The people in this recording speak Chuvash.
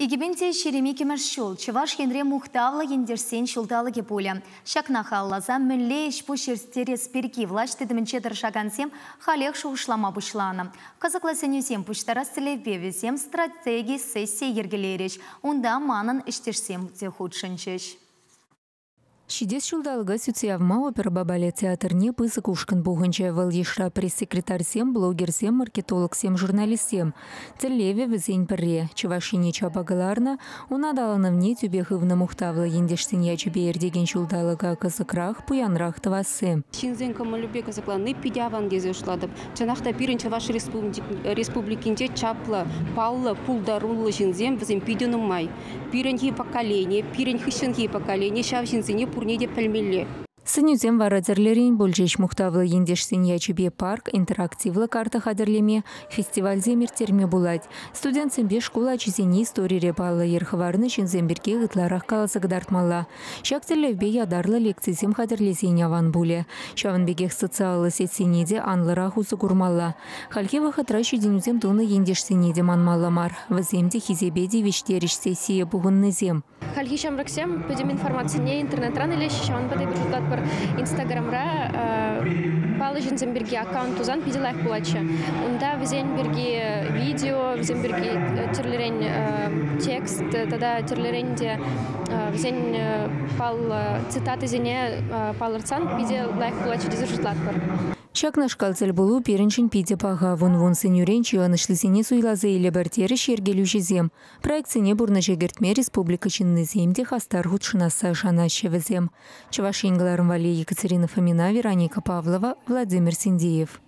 2022-мӗш ҫул Чӑваш Енре мухтавлӑ ентешсен ҫулталӑкӗ пулӗ. Ҫакна халалласа мӗнле ӗҫ-пуҫ ирттерес пирки влаҫ тытӑмӗнче тӑрӑшакансем халех шухӑшлама пуҫланӑ. Кӑсӑклӑ сӗнӳсем пуҫтарас тӗллевпе вӗсем стратеги сессийӗ йӗркелерӗҫ. Унта манӑн ӗҫтешсем те хутшӑнчӗҫ. Ҫитес ҫулталӑка сӳтсе явма оперӑпа балет театрне пысӑк ушкӑн пухӑнчӗ. Вӑл йышра пресс-секретарьсем, блогерсем, маркетологсем, журналистсем. Тӗллевӗ вӗсен пӗрре – Чӑваш Ене чапа кӑларнӑ, ун аталанӑвне тӳпе хывнӑ мухтавлӑ ентешсен ячӗпе иртекен ҫулталӑка кӑсӑкрах, пуянрах тӑвасси. Ҫынсен кӑмӑлӗпе кӑсӑкланни питӗ аван тесе шутлатӑп. Чӑнах та пирӗн Чӑваш Республикинче чаплӑ, паллӑ, пултаруллӑ ҫынсем вӗсем питӗ нумай. Пирӗнхи поколени, пирӗн хыҫҫӑнхи поколени ҫав ҫынсене пурне те пӗлмелле. Сӗнӳсем вара тӗрлӗрен пулчӗҫ. Мухтавлӑ ентешсен ячӗпе парк, интерактивлӑ карта хатӗрлеме, фестивальсем ирттерме пулать. Студентсемпе шкул ачисене историре паллӑ йӗр хӑварнӑ ҫынсем пирки ытларах каласа кӑтартмалла. Ҫак тӗллевпе ятарлӑ лекцисем хатӗрлесен аван пулӗ. Ҫавӑн пекех социаллӑ сетьсене те анлӑрах усӑ курмалла. Хальхи вӑхӑтра ҫитӗнӳсем тунӑ ентешсене те манмалла мар. Вӗсем те хисепе тивӗҫтерӗҫ сессие пухӑннисем. Хальхи ҫамрӑксем пӗтӗм информацине интернетран илеҫҫӗ, ҫавӑнпа та эпир шутлатпӑр, Инстаграмра паллӑ ҫынсем пирки аккаунт тусан питӗ лайӑх пулатчӗ. Унта вӗсен пирки видео, вӗсем пирки тӗрлӗрен текст тата тӗрлӗрен те вӗсен паллӑ цитатисене палӑртсан питӗ лайӑх пулатчӗ тесе шутлатпӑр. Ҫакнашкал тӗлпулу пирӗншӗн питӗ паха. Вун-вун сӗнӳрен чи ӑнӑҫлисене суйласа илӗпӗр, терӗҫ йӗркелӳҫӗсем. Проектсене пурнӑҫа кӗртме республика ҫыннисем те хастар хутшӑнасса шанаҫҫӗ вӗсем. Чӑваш Ен кӑларӑм валли Екатерина Фомина, Вероника Павлова, Владимир Синдеев.